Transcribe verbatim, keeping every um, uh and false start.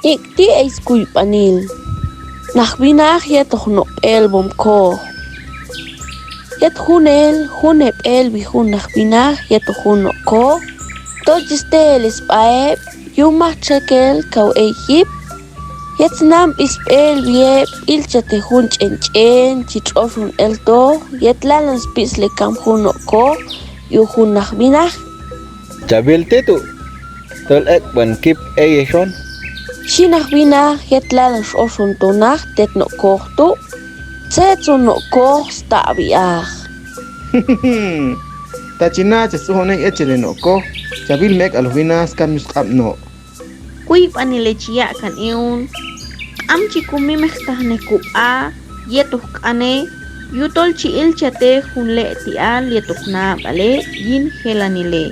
Nik ti eis kuipaniil. Nag Winag yetoog no p'el bomkoog. Yet junel, june p'el wi jun Nag Winag yetoog jun no koog. Tol chi steeles p'aep, yumag tsekel kau ei yip. Yet snam p'is p'el wi ep ilchate jun ch'en ch'en chi tsoshun elto, yet lalan spisle kam jun no koog, yu jun Nag Winag. Chabil titu. Tol ek buen kip eye shon. Shi Nag Winag yet lalan shoshun tonag tet no koog tu. Tse tsun no koog sta'wi ag. Tachina che suhone echele no koog. Chabil mek alwina skan mis kap no. Kuipanile chi ya kan eun. Am chi kumi mekta ne kup a. Yetu kane. Yutol chi ilchate jun le ti a yetu na bale yin helanile.